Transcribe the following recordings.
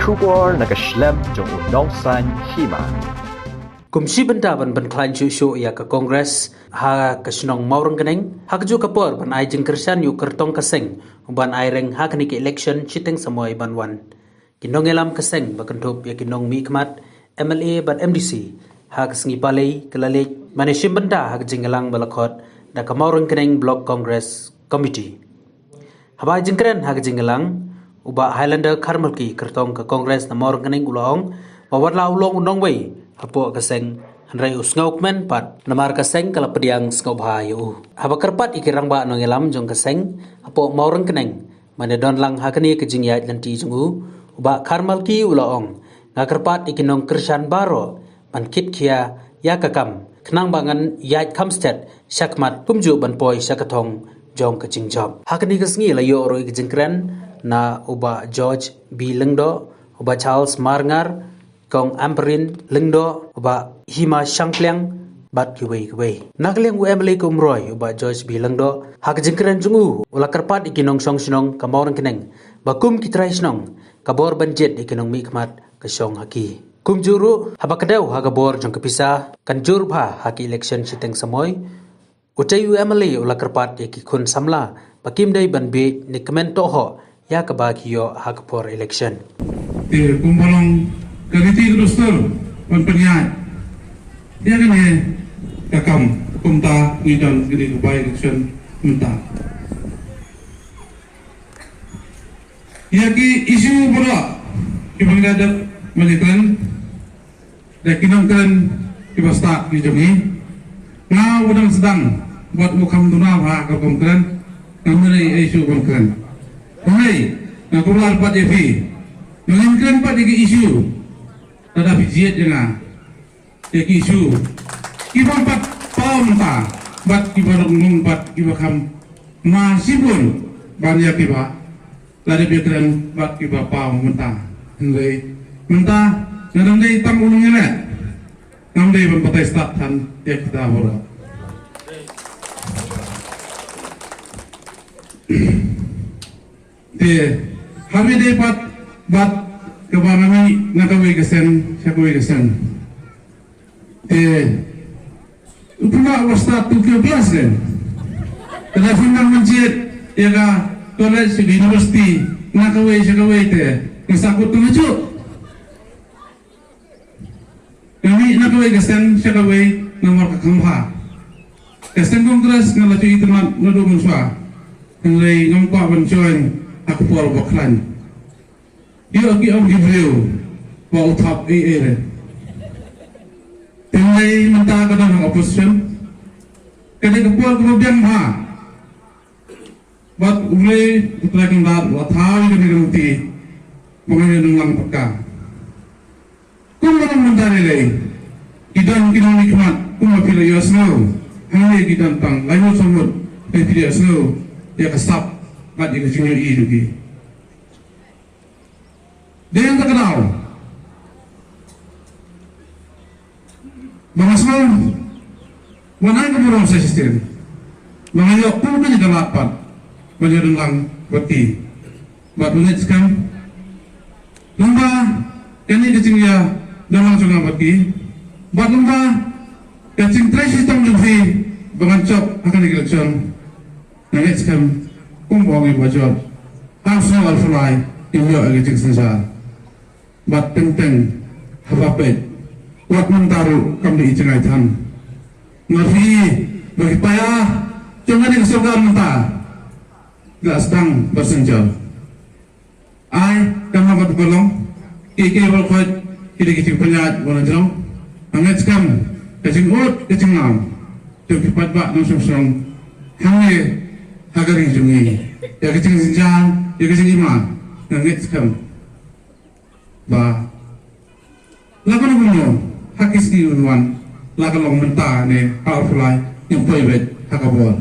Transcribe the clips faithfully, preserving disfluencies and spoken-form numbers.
Khubor na ka shlem jong u nongsan hima. Kum shi bynta ban pynkhlaiñ shuh shuh ïa ka Congress ha ka shnong Mawryngkneng, ha kajuh ka por ban ai jingkyrshan ïa u kyrtong ka seng u ban ai reng ha kane ka election shiteng samoi ban wan. Ki nongïalam ka seng ba kynthup ïa ki nongmihkhmat, M L A bad M D C ha ka sngi Palei ka la leit ban ïashim bynta ha ka jingïalang ba la khot da ka Mawryngkneng Block Congress Committee. Haba ai jingkren ha ka jingïalang, u Bah Highlander Kharmalki, kyrtong ka Congress na Mawryngkneng, u la ong ba wat la u long u nongwei hapoh ka seng, hynrei u sngewkmen pat namar ka seng ka la pdiang sngewbha ïa u. Haba kyrpad ïa ki rangbah nongïalam jong ka seng hapoh Mawryngkneng ban ïadon lang ha kane ka jingïaid lynti jong u, u Bah Kharmalki u la ong, nga kyrpad ïa ki nongkyrshan baroh ban kit khia ïa ka kam khnang ba ngan ïaid kham stet shakhmat kumjuh ban poi sha ka thong jong ka jingjop. Ha kane ka sngi la ïoh ruh ïa ka jingkren na u Bah George B Lyngdoh, u Bah Charles Marngar, Kong Ampareen Lyngdoh, u Bah Hima Shangpliang bad kiwei kiwei. Na ka liang u M L A ka Umroi, u Bah George B Lyngdoh, ha ka jingkren jong u u la kyrpad ïa ki nongshong shnong ka Mawryngkneng ba kum ki trai shnong ka bor ban jied ïa ki nongmihkhmat ka shong ha ki. Kumjuh ruh, haba kdew ha ka bor jong ka pisa kan jur bha ha ki election shiteng samoi, utei u M L A u la kyrpad ïa ki khun samla ba kim dei ban bieit ne kmen tohhoh ïa kaba ki ïoh ha ka por election. Te kumba long ka riti ka dustur ban pynïaid ïa kane ka kam, kumta ngi don kane ka by election mynta. Ïa ki issue baroh kiba ngi la dep ban ïakren, da ki nongkren kiba stad ki jong ngi, nga u dang sdang bad u kham duna bha ka rukom kren. Ngam dei ai issue ban kren. Hynrei nga kular pat ïa phi, ngin kren pat ïa ki issue lada phi jied ïa nga. Ïa ki issue kiba pat paw mynta bad kiba long long bad kiba kham ma shibun ban ïa kiba la dep ïakren bad kiba paw mynta. Hynrei mynta nga dang dei tang u nongïaleh, ngam dei ban batai stad than ïa kita baroh. Te haba dei pat bad kaba nga mih na kawei ka seng sha kawei ka seng. Te u pynbah u stad tu ki u plus ne. Ka da phi nang mynjied ïa ka college, university na kawei sha kawei te ngi sa kut tu najuh. Nga mih na kawei ka seng sha kawei namar ka kham bha. Ka seng Congress nga la ju itynnad naduh mynshuwa. Hynrei ngam kwah ban join ha ka por ba khlaiñ. Ïoh ki ong ki briew ba u thap ei ei re. Te hynrei mynta ka don ha opposition. Ka dei ka por kaba biang bha. Bad U Blei U Trai Kynrad u la thaw ïa kane ka lynti ba ngan ïa nang lang pyrkhat. Kumba long mynta lei lei, ki don ki nongmihkhmat kumba phi la ïohsngew. Hangne ki don tang lai ngut saw ngut, phi la ïohsngew ïa ka sap bad ïa ka jingïohi jong ki. Dei na kata ka daw ba nga sngew ban ai ka burom sa shisien ba nga ïoh kum kane ka lad pat ban ïadon lang bad ki bad ban ngeit skhem lyngba kane ka jingïadon lang jong nga bad ki, bad lyngba ka jingtrei shitom jong phi ba ngan jop ha kane ka election. Nga ngeit skhem kumba ong i Bah George, ha u snem arphew lai ngin ïoh ïa ka jingsynshar. Bad teng teng haba peit, wat mynta ruh kam dei i jngai than. Nga ïohi ba ki paidbah jong kane ka sorkar mynta ki la sdang ban synshar. Ai, kam long kata ka long. Ki, ki ba la khoit ki dei ki jingpynïaid ba la jrong. Nga ngeit skhem ka jingud ka jingnam jong ki paidbah nongshong shnong hangne ha ka ri jong ngi, ïa ka jingsynshar, ïa ka jingima, nga ngeit skhem ba la ka long kumno ha ki sngi ban wan, la ka long mynta ne ha arphew lai, ngin poi beit ha ka bor.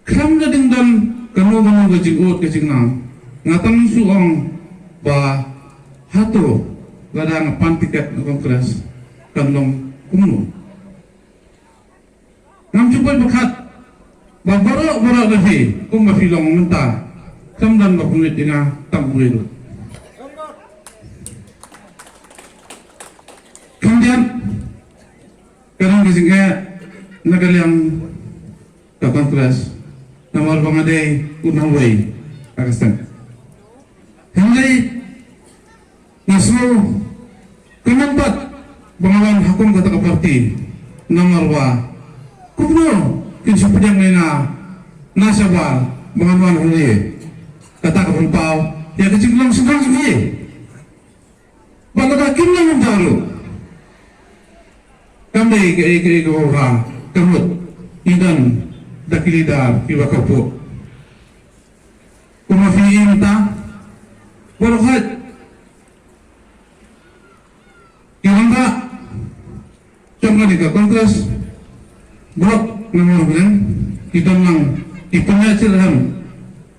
Khlem da dang don kano kano ka jingud ka jingnam, nga tang shu ong ba hato lada nga pan tiket na Congress kan long kumno. Ngam shu poi pyrkhat ba baroh baroh na phi kumba phi long mynta, khlem don ba pynwit ïa nga tang uwei ruh. Ka jingeh na ka liang ka Congress namar ba nga dei u nongwei ha ka seng. Hynrei nga sngew kumno pat ba nga wan ha kum kata ka parti namar ba kumno kin shu pdiang ïa nga na shabar ba ngan wan hangne. Kata ka pynpaw ïa ka jinglong sngewsih jong ki. Ba lada kim long kumta ruh, kam dei kaei kaei kaba bha, ka mut ngi don da ki leader kiba kyrpang. Kumba phi ïohi mynta, baroh hait ki rangbah jong kane ka Congress, block number one, ki don lang ki pynïaid syrhem.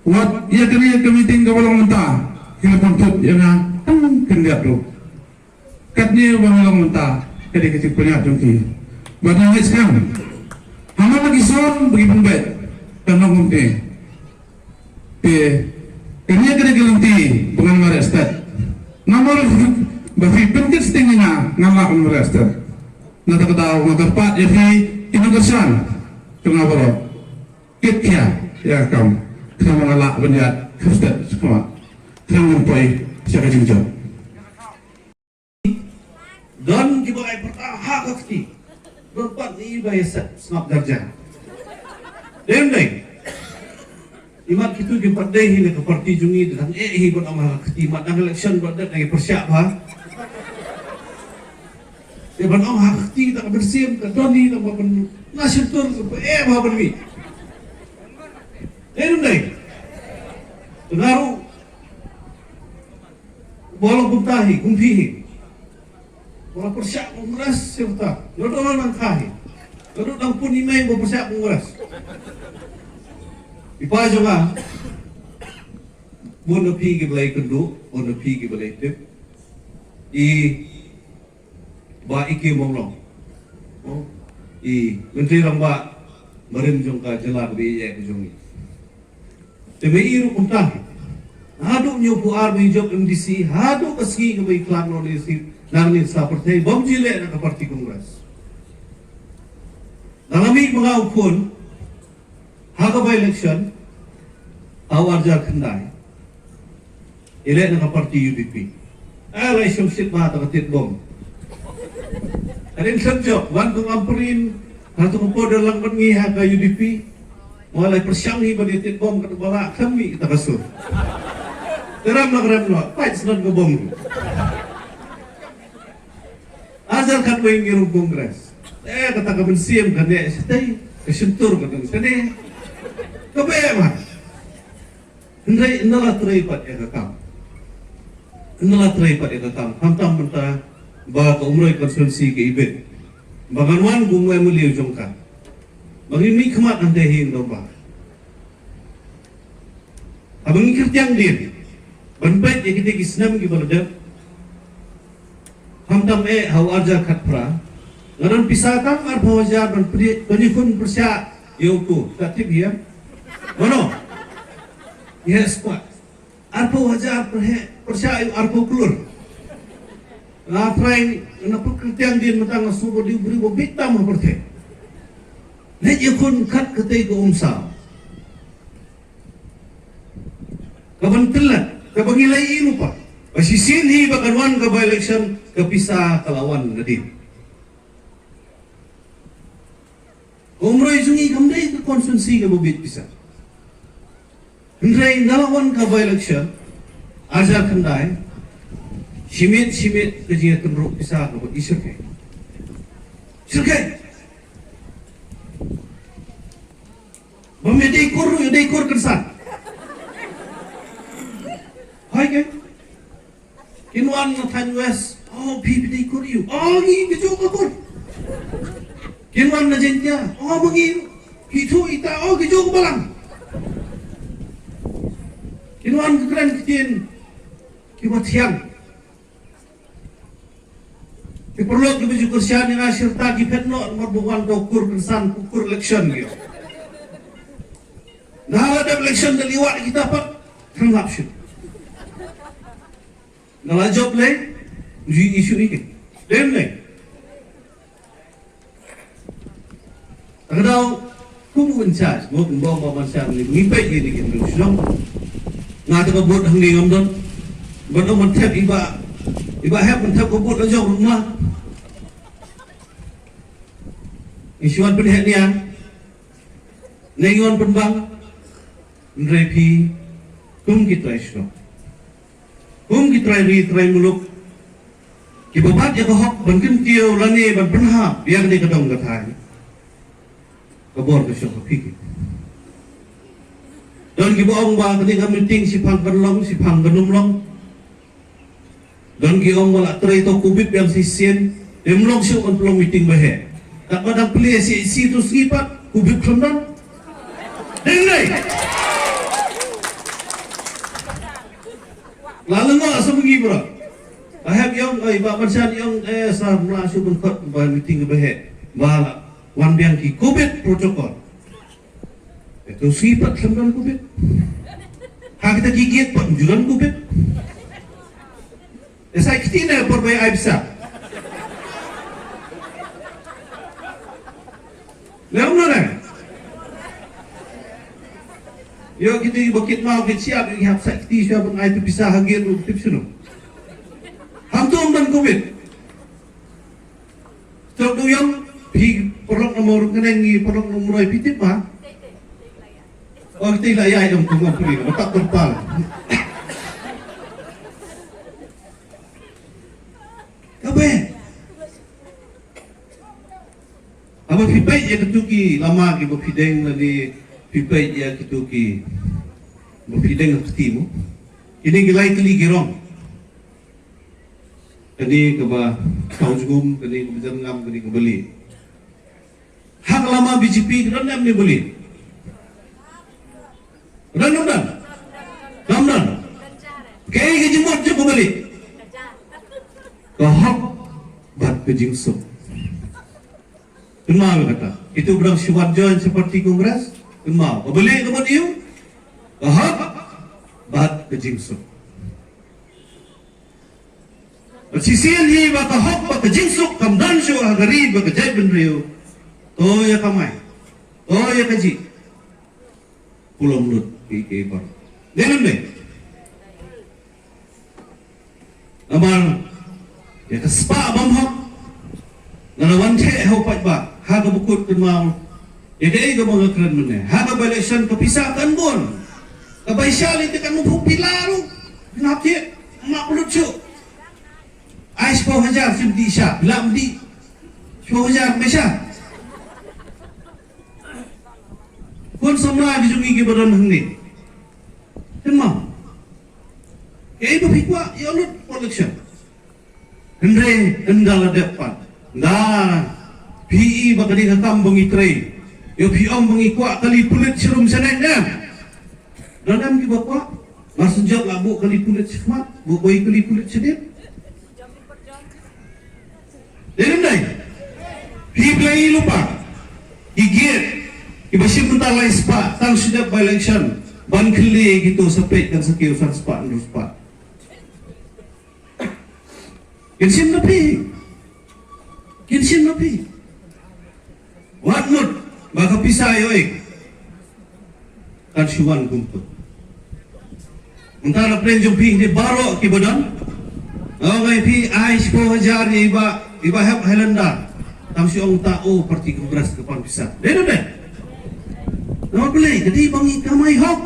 Wat ïa kane ka meeting kaba long mynta, ki la pynthut ïa nga tang khyndiat ruh. Katne ba ngi long mynta ka dei ka jingpynïaid jong ki. Bad nga ngeit skhem, ha man la ki zone ba ki pynbeit, kan long kumne. Te kane ka dei ka lynti ba ngan mareh stet. Namar ba phi pynkit sting ïa nga, ngan lah ban mareh stet. Na kata ka daw nga kyrpad ïa phi ki nongkyrshan jong nga baroh, kit khia ïa ka kam khnang ba nga lah ban ïaid kham stet shakhmat, khnang ban poi sha ka jingjop. Don kiba ai pyrta ha ka kti. Don pat i ba ïa sep sngap darja. Dei ym dei? Imat kitu kim pat dei hi na ka parti jong ngi, dang eh hi ban ong ha ka kti, mat dang election ban dei, dang ïa pyrshah bha. Te ban ong ha ka kti, ta ka mynsiem ka don hi, ta ban na shyntur ka eh bha ban mih. Dei ym dei? Te nga ruh ba long kumta hi, kum phi hi. Ba la pyrshah Congress shisha. Naduh la nang kha hi. Naduh dang pun i mei ba pyrshah Congress. I pa jong nga, bun na phi kiba la ïakynduh, bun na phi kiba la ïatip. I Bah E K Mawlong, oh, i Myntri Rangbah barim jong ka jylla kaba ïeit ka jong ngi. Te ba i ruh kumta hi. Haduh hynñiewphew ar ba i jop M D C, haduh ka sngi kaba i khlad noh na i sngi, na ka sngi sa pyrthei, bym ju leh na ka party Congress. Dang la mih ba nga u khun ha ka by-election ha u arhajar khyndai, i leh na ka party U D P. Ai, lai shong shit ma ta ka tit bom. Ka dei khlem jop, wan ka Ampareen, ha tu ka por da lang bad ngi ha ka U D P. Mo lai pyrshang hi ban ïa tit bom, ka tu ba la khlem mih ta ka sur. Ka rem la ka rem noh, pait snon ka bom ruh. Arhajar khatwei ngi rung Congress. Eh, kata ka mynsiem ka neh shatei, ka shyntur ka dang shane. Ka beh ma. Hynrei ynda la trei pat ïa ka kam, ynda la trei pat ïa ka kam, khamtam mynta ba ka Umroi constituency ka ibit, ba ngan wan kum u M L A u jong ka, ba ngin mih khmat hangtei hi ïa u dorbar. Haba ngi kyrtiang dien ban peit ïa kita ki snem kiba la dep, khamtam eh ha u arhajar khatphra, nga don pisa tang arphew hajar ban pyrshah, ban ïakhun pyrshah ïa uto. Ka tip ïa mano? Ïa spot. Arphew hajar pyrshah, pyrshah ïa u arphew klur. Nga trai, nga pyrkhat kyrtiang dien mynta, nga sngew ba dei u briew ba bit tam ha pyrthei. Leit ïakhun kat katei ka umsaw. Kaban tylli, kaba ngi la ïohi ruh pat ba shisien hi ba kan wan ka by-election, ka pisa ka la wan na dien. Ka Umroi jong ngi kam dei ka constituency kaba bit pisa. Hynrei ynda la wan ka by-election arhajar khyndai, shimet shimet ka jingïakynduh pisa kaba i shyrkhei. Shyrkhei. Ba me dei kur ruh, dei kur kynsan. Hai ke? Kin wan na thaiñ West, oh, phi phi dei kur ïa u. Oh, ngi ka jong ka kur. Kin wan na Jaintia, oh, ma ngi. Phi thuh ita, oh, ka jong ka balang. Kin wan ka kren ktien kiba thiang. Ki paralok kiba ju kyrshan ïa nga shirta ki phet noh, namar ba wan da u kur kynsan, u kur election ki. Nga la dep election da liwat kita pat, tang lap shu. Nga la jop lei, ju issue ïa ki. Dem lei. Ka daw kum u in charge, mo kumba ong Bah Marshal, ngi peit ïa kine ki hynriew shnong. Nga te ka vote hangne ngam don. Ban ong ban thep i Bah, i Bah Hep ban thep ka vote la jong ruh ma. Ngi shu wan pynheh nia. Ne ngi wan pynbang. Hynrei phi kum ki trai shnong, kum ki trai ri trai muluk, kiba bat ïa ka hok ban kyntiew lane ban pynhap ïa kane ka dong ka thaiñ, ka bor ka shong ha phi ki. Don kiba ong ba kane ka meeting shiphang kan long, shiphang kan ym long. Don ki ong ba la trei to Covid biang shisien, ym long shuh ban pynlong meeting ba heh. Katba dang plie shi shi tu sngi pat Covid khlem don. Dei ne em? La lyngngoh sa ma ngi bro. Ba hep ïong, oi, Bah Marshal ïong, eh, sa mla shu ban khot ba meeting ba heh. Ba la wan biang ki Covid protocol. Ïa tu sngi pat khlem don Covid. Ha kita ki gate pat ym ju don Covid. Ïa sa kti ne por ba ai pisa. Lem no ne. Ïa kiti ba kit mau kit siap ïa ki hap sa kti shuwa ban ai tu pisa ha gate ruh tip shuno. Ham tu ym don Covid. Tok du ïong, phi paralok na Mawryngkneng ngan ngi paralok na Umroi phi tip ba. Oh, tei la ïai dong kum kum phi, ba tak berpal. Kabe. Haba phi peit ïa kitu ki lama kiba phi deng lane phi peit ïa kitu kiba phi deng ha kti mo. Kine ki lai tylli ki rong. Kane kaba thaw jngum, kane kaba jyrngam, kane kaba lieh. Ha ka lama B J P ka don em ne ba lieh? Ka don, ym don? Ym don. Kaei ka jingmut jong kaba lieh? Ka hok bad ka jingsuk. Kynmaw ïa kata. Itu ba dang shu wan join sha party Congress. Kynmaw. Kaba lieh ka mut aiu? Ka hok bad ka jingsuk. Bad shisien hi ba ka hok bad ka jingsuk kam don shuh ha ka ri bad ka jaitbynriew. To ïa kamai. To ïa kajih. Pulom lut ki ki bar. Dei lem dei. Namar ïa ka spah bym hok. Nga la wan theh ha u paidbah ha kaba kut kynmaw. Ïa kaei kaba nga kren mynne ha ka by-election ka pisa kan bun. Ka bai sha lei te kan muphu pila ruh. Nap thiah. Map lut shuh. Ai shiphew hajar shim dih sha. Pila ym dih. Shiphew hajar bai sha. Khun samla ki jong ngi kiba don hangne. Kynmaw. Kaei ba phi kwah ïa lut election. Hynrei ynda la dep pat, ynda phi i ba ka dei ka kam ba ngi trei, ïoh phi ong ba ngi kwah kali pulit sharum shaneng ne em? Don em kiba kwah? Mar shu jop la buh kali pulit shakhmat, buh boi kali pulit shadien. Dei ne em dei? Phi blei lypa ki gate kiba shim mynta lai spah tang shu dep by-election ban khyllie kito sa peit tang sa kiew san spah hynriew spah. Kin shim na phi. Kin shim na phi. Wat mut ba ka pisa ïohi kan shu wan kumto. Mynta na pdeng jong phi ni baroh kiba don. Nga ong ïa phi ai shiphew hajar ïa i Bah, i Bah Hep Highlander. Tam shu ong ta o party Congress ka pan pisa. Dei ne em dei? Namar balei? Ka dei ba ngi kamai hok.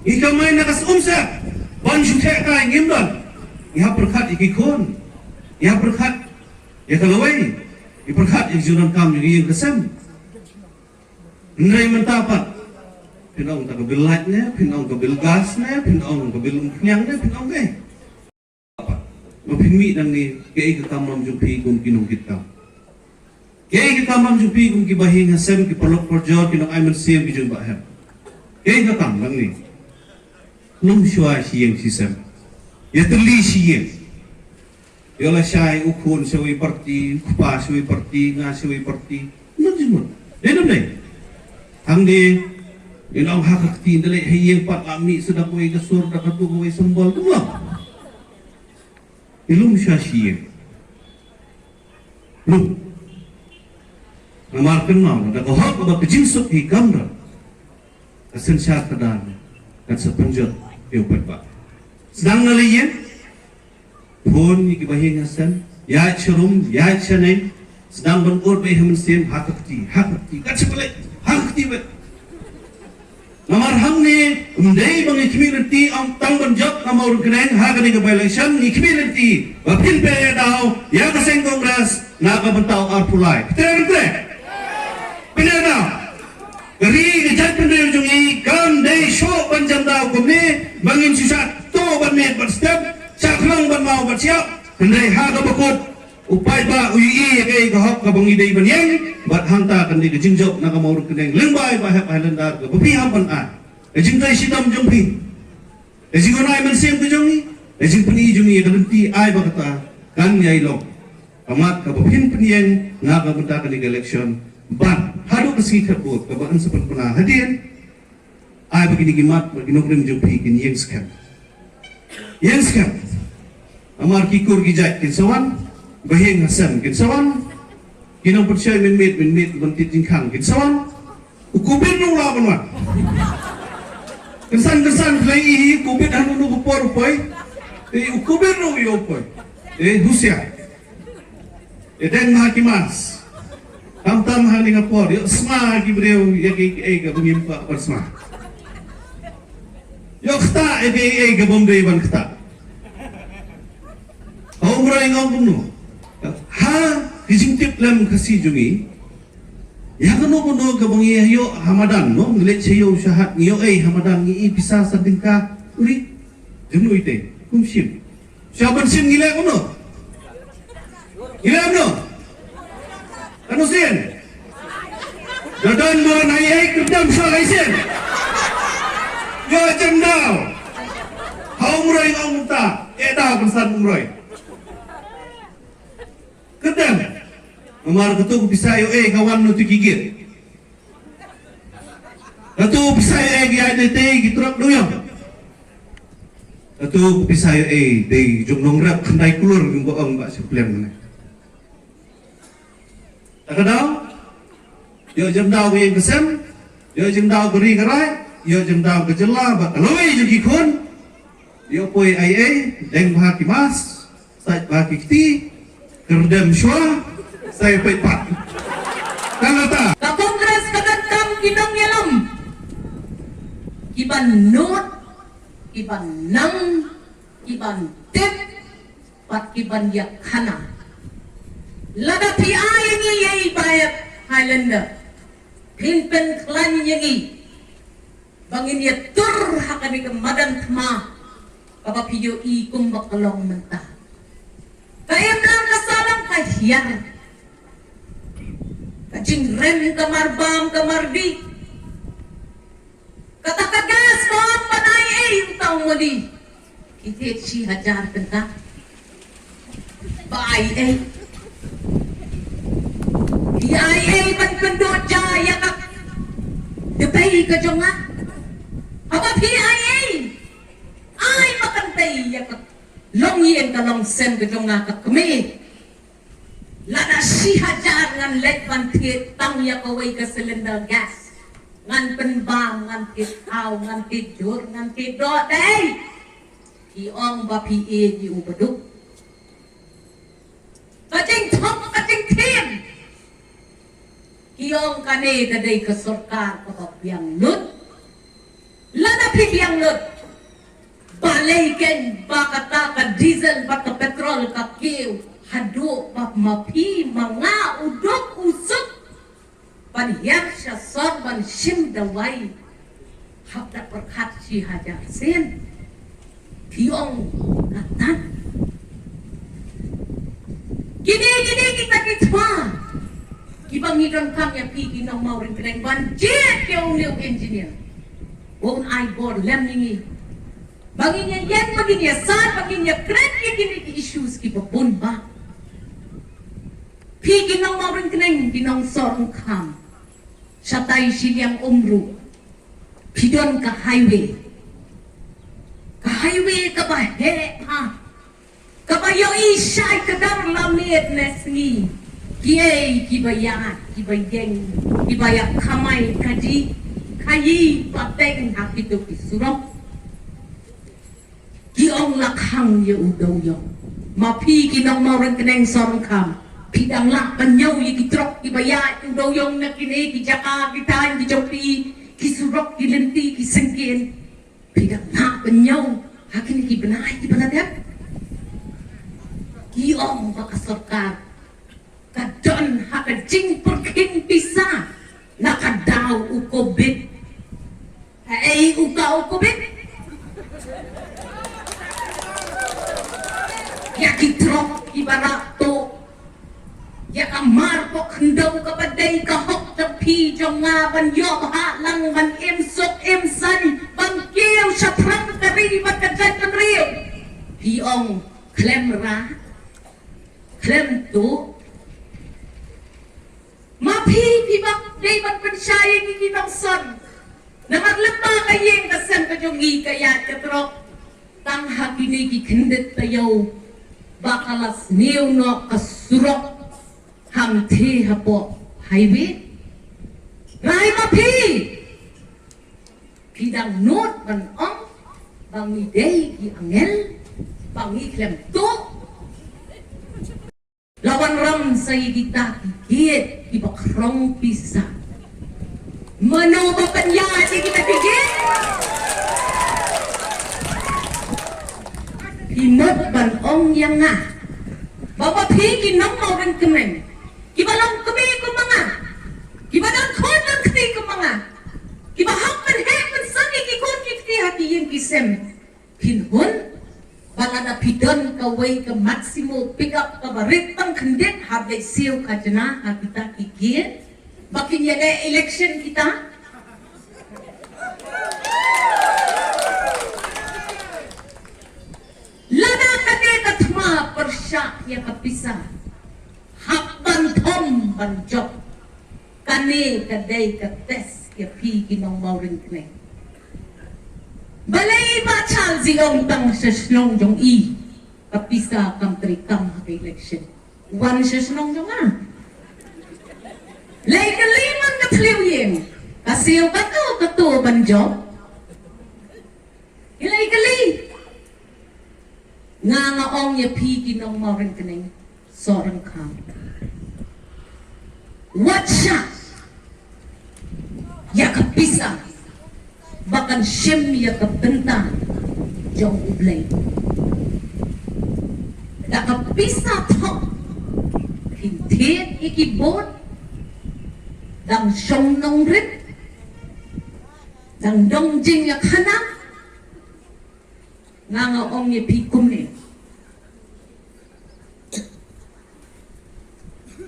Ngi kamai na ka sumsep. Ban shu theh kai ngim don. Ngi hap pyrkhat ïa ki khun. Ngi hap pyrkhat ïa ka lawei. Ngi pyrkhat ïa ka jingdonkam jong ngi ïa ka sem. Hynrei mynta pat phin ong ta ka bill light ne, phin ong ka bill gas ne, phin ong ka bill umphniang ne, phin ong kaei? Ba phin mih nangne, kaei ka kamram jong phi kum ki nongkitkam? Kaei ka kamram jong phi kum ki bahaïing hasem, ki paralok parajor, ki nongai mynsiem ki jong Bah Hep? Kaei ka kam nangne? Lum shuwa shi ïing shi sem. Ïatylli shi ïing. Ïoh lashai u khun shawei party, u kpa shawei party, nga shawei party. Ngan jingmut. Dei ne em dei? Hangne, ïa nong ha ka kti, ynda leit ha ïing pat la mih sa da kawei ka sur, da katu kawei symbol, kumno? Ïa lum shuwa shi ïing. Lum. Namar kynmaw, da ka hok bad ka jingsuk hi kamra, ka synshar ka dan kan sa pynjot ïa u paidbah. Sdang na la ïing, phone ïa ki bahaïing hasem, ïaid sharum, ïaid shaneng, sdang ban ot beit ha mynsiem, ha ka kti, ha ka kti, kat sha pyleit, ha ka kti beit. Namar hangne ym dei ba ngi khmih lynti ong tang ban jop ka Mawryngkneng ha kane ka by-election, ngi khmih lynti ba phin pynïaid daw ïa ka seng Congress na ka bynta u arphew lai. Phi treh, phi treh? Pynïaid daw. Ka ri ka jaitbynriew jong ngi kam dei shuh ban jan daw kumne ba ngin shu shah tuh ban miet bad step, shah khlong ban maw bad shyiap. Hynrei ha kaba kut u paidbah u ïohi ïa kaei ka hok kaba ngi dei ban ïeng, bad hangta kan dei ka jingjop na ka Mawryngkneng lyngba i Bah Hep Highlander kaba phi hap ban ai. Ka jingtrei shitom jong phi, ka jingonai mynsiem ka jong ngi, ka jingpyni jong ngi ïa ka lynti, ai ba kata kan ïai long ka mat kaba phin pynïeng na ka bynta kane ka election. Bad haduh ka sngi khatbud kaba yn sa pynpna hadien, ai ba kine ki mat bad ki nongrim jong phi kin ïeng skhem. Ïeng skhem. Namar ki kur ki jait kin sa wan, bahaïing hasem kin sa wan, ki nongpynshoi mynmiet mynmiet ban tied jingkhang kin sa wan. U Covid ruh u lah ban wan. Kynsan kynsan phi la ïohi Covid hangno hangno ka por u poi. Te u Covid ruh u ïoh poi. Te husiar. Ïa deng bha ki mask. Khamtam ha kane ka por ïoh sma ki briew ïa kiei kiei kaba ngim kwah ban sma. Ïoh ktah ïa kiei kiei kaba ym dei ban ktah. Ka Umroi nga ong kumno? Ha ki jingtip lem Khasi jong ngi, ïa kano kano kaba ngi ïoh ha madan, no, ngi leit sha ïew sha hat, ngi ïoh ei ha madan, ngi i pisa san tyngka. Uri, jong no ite, kum shim. Sha ban shim ngi leh kumno? Ngi leh kumno? Kano sien? Da don mo na ei ei kyrdem sha lai sien. Ïoh jem daw. Ha Umroi nga ong mynta, eh daw kynsan Umroi. Kyrdem. Namar kato ka pisa ïoh ei ka wan na tu ki gate. Kato pisa ïoh ei ki ïaid na tei ki trok duyong. Kato pisa ïoh ei dei jong nongrep khyndai klur, kum ba ong Bah Syiemliang mynne. Ta ka daw ïoh jem daw ka ïing ka sem, ïoh jem daw ka ri ka raid, ïoh jem daw ka jylla bad ka lawei jong ki khun. Ïoh poi ei ei, deng bha ki mask, sait bha ki kti, kyrdem shuwa, sa ïa peit pat. Ka kata. Ka Congress ka donkam ki nongïalam kiban nud, kiban nang, kiban tip, bad kiban ïakhana. Lada phi ai ïa ngi ïa i Bah Hep Highlander, phin pynkhlaiñ ïa ngi ba ngin ïatur ha kane ka madan thma kaba phi ïohi kumba ka long mynta. Ka imlang ka sahlang ka hiar. Ka jingrem ka marbam ka mardih. Kata ka gas ba ong ban ai ei uta u moli. Ki thied shi hajar tyngka. Ba ai ei. Ki ai ei ban pynduh ja ïa ka Dubai ka jong nga. Haba phi ai ei, ai ba kan tei ïa ka longïing ka longsem ka jong nga ka kmie. Lada shi hajar ngan leit ban thied tang ïa kawei ka cylinder gas. Ngan pynbam, ngan thied thaw, ngan thied jhur, ngan thied doh dei. Ki ong ba phi ïeit ïa u baduk. Ka jingthok ka jingthiem. Ki ong kane ka dei ka sorkar kaba biang lut. Lada phi biang lut, balei kein ba kata ka diesel bad ka petrol ka kiew haduh ba ma phi ma nga u duk u suk ban hiar sha sor ban shim dawai hap da pyrkhat shi hajar sien. Phi ong kata. Kine, kine kita ki thma kiba ngi donkam ïa phi ki nong Mawryngkneng ban jied ïa u new engineer. Ba un ai bor lem ïa ngi. Ba ngin ïa ïeng, ba ngin ïa sah, ba ngin ïa kren ïa kine ki issues kiba bun bha. Phi ki nong Mawryngkneng, ki nong Sohryngkham. Shatai shiliang um ruh phi don ka highway. Ka highway kaba heh ha. Kaba ïohi shai kdar la miet ne sngi. Kiei kiba ïa, kiba ïeng, kiba ïa kamai kajih, kaei ba teng ha kito ki surok. Ki ong la khang ïa u dewïong. Ma phi ki nong Mawryngkneng Sohryngkham, phi dang lah ban ñiew ïa ki trok kiba ïa u dewïong na kine ki jaka ki thaiñ ki jong phi, ki surok ki lynti ki syngkien. Phi dang lah ban ñiew ha kine ki bnai kiba la dep. Ki ong ba ka sorkar ka don ha ka jingpyrkhing pisa na ka daw u Covid. Haei u ka u Covid? Ïa ki trok kiba rah tuh, ïa ka mar pok khyndew kaba dei ka hok jong phi jong nga ban ïoh bha lang ban im suk im saiñ, ban kiew shaphrang ka ri bad ka jaitbynriew. Phi ong khlem rah, khlem tuh. Ma phi, phi bym dei ban pynshai ïa ngi ki nongson. Namar lem ba ka ïing ka sem ka jong ngi ka ïaid ka trok tang ha kine ki khyndiat taïew ba ka la sniew noh ka surok hamthe hapoh highway. Rai ma phi, phi dang nud ban ong ba ngi dei ki angel, ba ngi khlem tuh. La wanrah sa ïa kita ki gate kiba khrong pisa. Mano ba pynïaid ïa kita ki gate? Phi mut ban ong ïa nga ba, ba phi ki nong Mawryngkneng kiba long kmie kum ma nga, kiba don khun don kti kum ma nga, kiba hap pynheh pynsan ïa ki khun ki kti ha ki ïing ki sem. Phin hun ba lada phi don kawei ka Maximo pickup kaba rit tang khyndiat, hap dei siew khajna ha kita ki gate ba kin ïaleh election kita. Lada kane ka thma pyrshah ïa ka pisa, hap ban thom ban jop. Kane ka dei ka test ïa phi ki nong Mawryngkneng. Balei Bah Charles i ong tang sha shnong jong i ka pisa kam treikam ha ka election? Wan sha shnong jong nga. Lei kylli man ka thliew ïing, ka siew kato kato ban jop. Lei kylli. Nga nga ong ïa phi ki nong Mawryngkneng Sohryngkham, wat shah ïa ka pisa ba kan shim ïa ka bynta jong U Blei. Da ka pisa thok phin thied ïa ki vote, dang shong nongrim, dang don jingïakhana. Nga nga ong ïa phi kumne.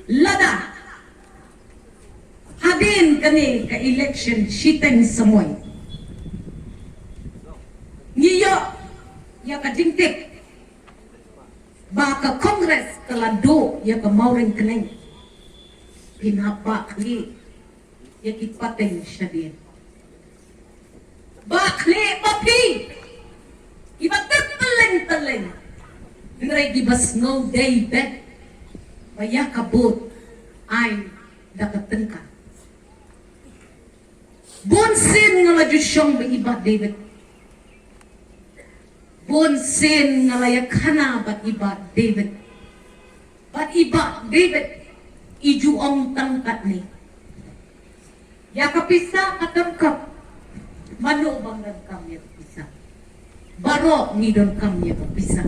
Lada hadien kane ka election shiteng samoi ngi ïoh ïa ka jingtip ba ka Congress ka la duh ïa ka Mawryngkneng, phin hap bah khlieh ïa ki pateng shadien. Bah khlieh ba phi kiba tip pylleng pylleng, hynrei kiba sngew dei beit ba ïa ka vote ai da ka tyngka. Bun sien nga la ju shong bad i Bah David. Bun sien nga la ïakhana bad i Bah David. Bad i Bah David i ju ong tang katne. Ïa ka pisa ka donkam. Mano bym donkam ïa ka pisa? Baroh ngi donkam ïa ka pisa.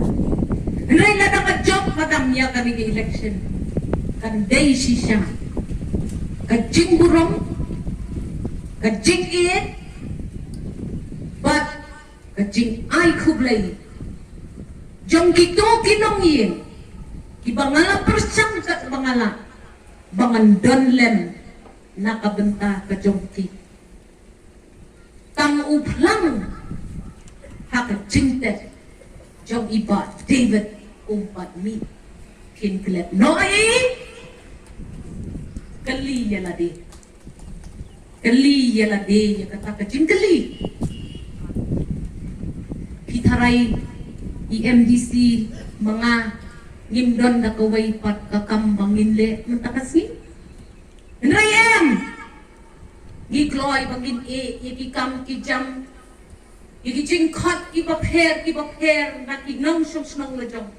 Hynrei lada ka jop ka dam ïa kane ka election, kan dei shisha ka jingburom, ka jingïeit bad ka jingai khublei jong kito ki nongïing kiba nga la pyrshang katba nga lah ba ngan don lem na ka bynta ka jong ki. Tang u phlang ha ka jingtep jong i Bah David um pat mih. Phin klet noh ïa i? Kylli ïa lade. Kylli ïa lade ïa kata ka jingkylli. Phi tharai i M D C ma nga Ngim don da kawei pat ka kam ba ngin leh mynta ka sngi. Hynrei em, ngi kloi ba ngin ïeh ïa ki kam ki jam, ïa ki jingkhot kiba pher kiba pher na ki nongshong shnong la jong.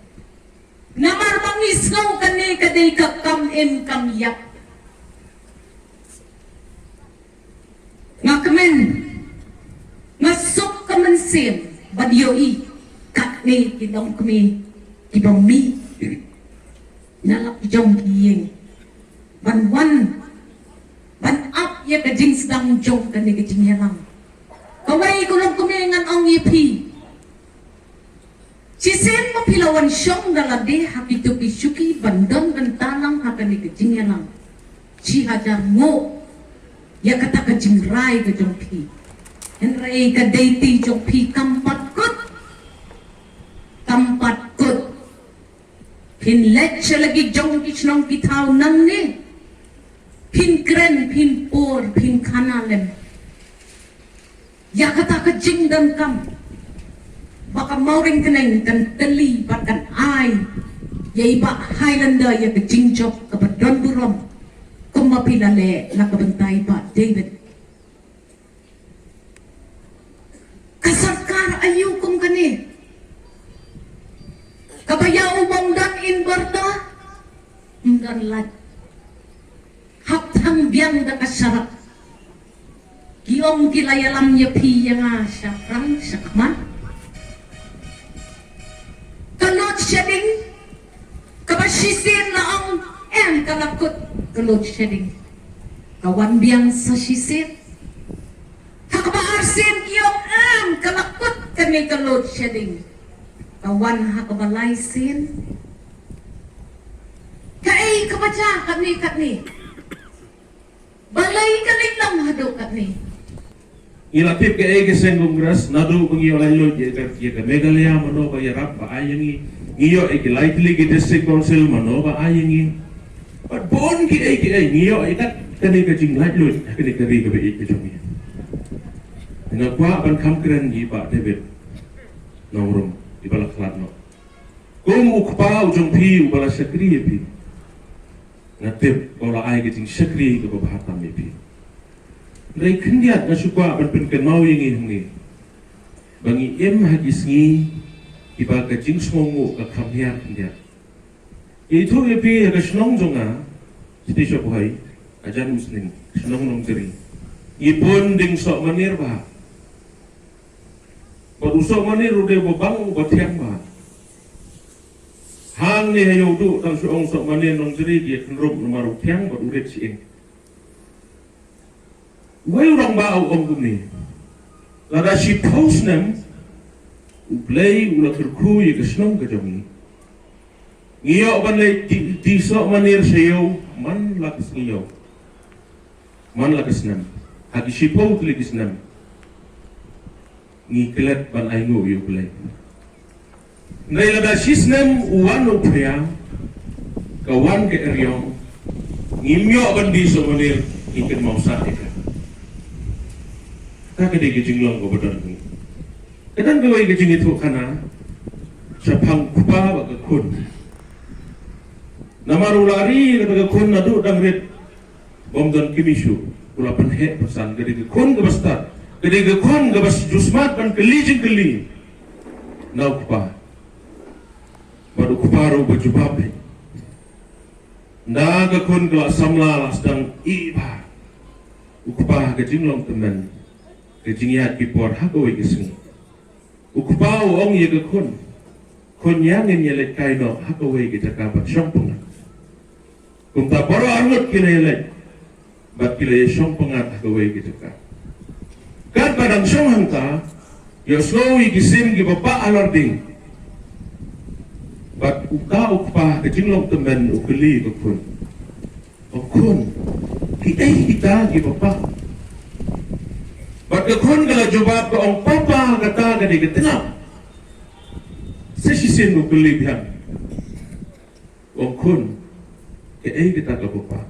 Namar ba ngi sngew kane ka dei ka kam im kam ïap. Nga kmen, nga suk ka mynsiem ban ïohi katne ki longkmie kiba mih na la ki jong ki ïing ban wan ban ap ïa ka jingsdang jong kane ka jingïalang. Kawei ka longkmie ngan ong ïa phi. Shisien ma phi la wan shong da lade ha kito ki shuki ban don bynta lang ha kane ka jingïalang. Shi hajar nguh ïa kata ka jingrai ka jong phi. Hynrei ka dei ti jong phi kam pat kut. Kam pat kut. Phin leit sha la ki jong ki shnong ki thaw nangne. Phin kren, phin por, phin khana lem. Ïa kata ka jingdonkam ba ka Mawryngkneng kan tylli bad kan ai ïa i Bah Highlander ïa ka jingjop kaba don burom, kumba phi la leh na ka bynta i Bah David. Ka sorkar aïu kum kane kaba ïa u bym don in byrta, ym don lait. Hap thang biang da ka sharak. Ki ong ki la ïalam ïa phi ïa nga shaphrang shakhmat. Ka load shedding kaba shisien la ong em ka la kut ka load shedding. Ka wan biang sa shisien. Ha kaba arsien ki ong em ka la kut kane ka load shedding. Ka wan ha kaba laisien. Kaei kaba jia katne katne? Balei ka leit lang haduh katne? Ngi la tip kaei ka seng Congress naduh ba ngi ïoh laitluid ïa ka, ïa ka Meghalaya mano ba ïarap ba ai ïa ngi. Ngi ïoh ïa ki lai tylli ki District Council mano ba ai ïa ngi. Bad bun kiei kiei ngi ïoh ïa kat kane ka jinglaitluid ha kane ka ri kaba ïeit ka jong ngi. Nga kwah ban kham kren ïa i Bah David Nongrum iba la khlad noh. Kum u kpa u jong phi uba la shakri ïa phi, nga tip ba u la ai ka jingshakri kaba bha tam ïa phi. Hynrei khyndiat nga shu kwah ban pynkynmaw ïa ngi hangne ba ngi im ha ki sngi kiba ka jingsngewnguh ka kham hiar khyndiat. Ïathuh ïa phi ha ka shnong jong nga, Shnong Shaphuai, hajan Musning, shnong Nongjri, ngi bun ding sohmanir bha. Bad u sohmanir u dei uba bang uba thiang bha. Hangne ha ïew duh tang shu ong sohmanir Nongjri ki ïa kynrup namar u thiang bad u rit shi ing. Uwei u rangbah u ong kumne, lada shiphew snem U Blei u la kyrkhu ïa ka shnong ka jong ngi, ngi ïoh ban leit die, die sohmanir sha ïew man la ka sngi ïew. Man la ka snem, ha ki shiphew tylli ki snem ngi klet ban ainguh ïa U Blei. Hynrei lada shisnem u wan u phria, ka wan ka eriong, ngim ïoh ban die sohmanir, ngi kynmaw sah ïa ka. Kata ka dei ka jinglong kaba don ha ngi. Ka don kawei ka jingïathuhkhana shaphang u kpa bad ka khun. Namar u la ri ïa kata ka khun naduh dang rit, bym don kmie shuh, u la pynheh pynsan, ka dei ka khun kaba stad, ka dei ka khun kaba ju smat ban kylli jingkylli na u kpa. Bad u kpa ruh ba jubab hi. Ynda ka khun ka la samla la sdang ïeh bha u kpa ha ka jinglong tymmen, ka jingïaid ki por ha kawei ka sngi. U kpa u ong ïa ka khun, khun ïa ngin ïaleit kai noh ha kawei ka jaka ban shong pyngngad. Kumta baroh arngut ki la ïaleit bad ki la ïashong pyngngad ha kawei ka jaka. Katba dang shong hangta, ïohsngew ïa ki sim kiba pah halor ding. Bad uta u kpa ha ka jinglong tymmen u kylli ïa ka khun, "O khun, kiei kita kiba pah?" Bad ka khun ka la jubab ka ong, "Papa, kata ka dei ka tyngab." Sa shisien u kylli biang, "O khun, kaei kata kaba pah?"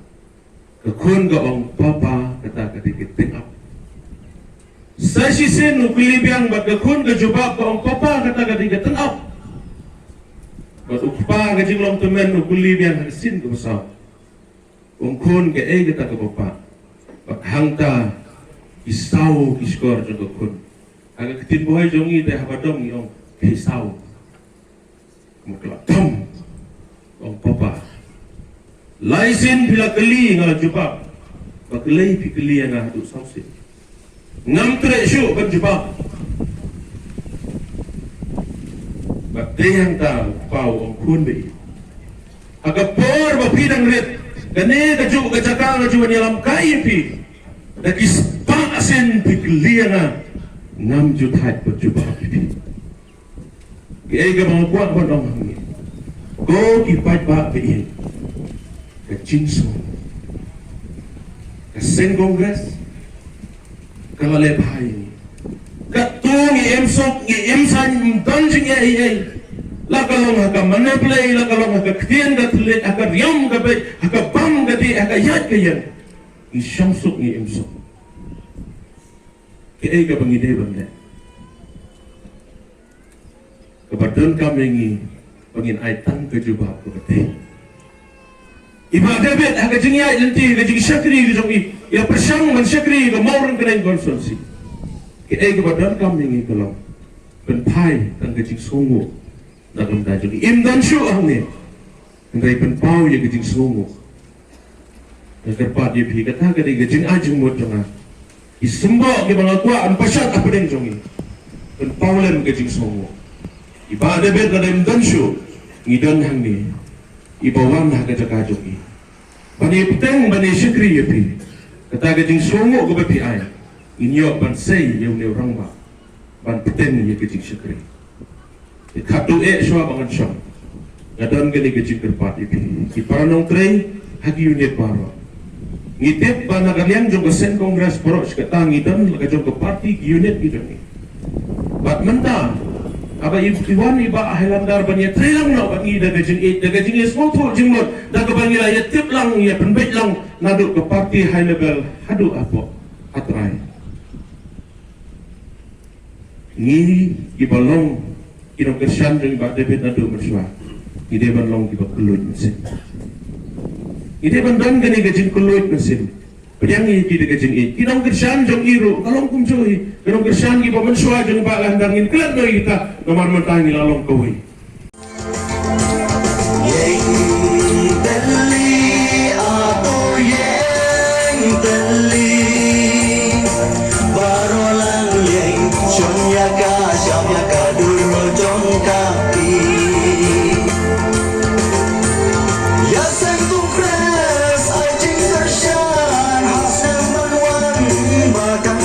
Ka khun ka ong, "Papa, kata ka dei ka tyngab." Sa shisien u kylli biang bad ka khun ka jubab ka ong, "Papa, kata ka dei ka tyngab." Bad u kpa ka jinglong tymmen u kylli biang ha ka sien kaba saw. Ong khun, kaei kata kaba pah? Bad hangta ki saw ki shkor jong ka khun. Ha ka ktien Bhoi jong ngi te haba dom ngi ong khie saw. Mutla thom. Ong papa. Lai sien phi la kylli nga jubab. Balei phi kylli nga haduh saw sien? Ngam treh shuh ban jubab. Bad dei hangta u kpa u ong khun ba ïeit. Ha ka por ba phi dang rit, kane kajuh ka jaka nga ju wan ïalam kai ïa phi. Da ki spah sien phi kylli ïa nga, ngam ju thait ban jubab ïa phi. Kaei kaba nga kwah ban ong hangne, ko ki paidbah ba ïeit, ka jingsngew, ka seng Congress ka la leh bha ïa ngi. Katto ngi im suk, ngi im saiñ, ym don jingeh ei ei. La ka long ha ka manipulate, la ka long ha ka ktien ka thylliej, ha ka riam ka beit, ha ka bam ka dih, ha ka ïaid ka ïeng, ngi shong suk, ngi im suk. Kaei kaba ngi dei ban leh? Kaba donkam ïa ngi ba ngin ai tang ka jubab kaba dei. I Bah David ha ka jingïaid lynti, ka jingshakri ka jong i, ïa pyrshang ban shakri ka Mawryngkneng constituency. Kaei kaba donkam ïa ngi ka long ban phai tang ka jingsngewnguh na ka bynta jong i. Im don shuh hangne. Hynrei pynpaw ïa ka jingsngewnguh. Nga kyrpad ïa phi, kata ka dei ka jingai jingmut jong nga. Ki symboh kiba nga kwah ban pynshad hapdeng jong ngi. Pynpaw lem ka jingsngewnguh. I Bah David lada im don shuh, ngi don hangne, iba wan ha ka jaka jong ngi ban ïa bteng, ban ïa shakri ïa phi. Kata ka jingsngewnguh kaba phi ai, ngin ïoh ban sei ïa une u rangbah ban bteng ïa ka jingshakri. Te katto eh shuwa ba ngan shong, nga don kane ka jingkyrpad ïa phi, ki para nongtrei ha ki unit baroh. Ngi tip ba na ka liang jong ka seng Congress baroh shi katta ngi don la ka jong ka party ki unit ki jong ngi. Bad mynta haba i, i wan i Bah Highlander ban ïatrei lang noh bad ngi da ka jingïeit, da ka jingïasngewthuh jingmut, da kaba ngi la ïatip lang, ïa pynbeit lang naduh ka party high level haduh hapoh ha trai. Ngi kiba long ki nongkyrshan jong i Bah David naduh mynshuwa, ngi dei ban long kiba kylluid mynsiem. Ngi dei ban don kane ka jingkylluid mynsiem. Pdiang ïa ki da ka jingïeit. Ki nongkyrshan jong i ruh ka long kumjuh hi, ki nongkyrshan kiba mynshuwa jong i Bah Highlander, ngin klet noh ïa kita, namar mynta ngi la long kawei. Ïeng tylli, a to ïeng tylli. Baroh lang ïeng, shon ïa ka, shap ïa ka dur jong ka phi. Ïa seng Congress ai jingkyrshan ha snem ban wan ba kan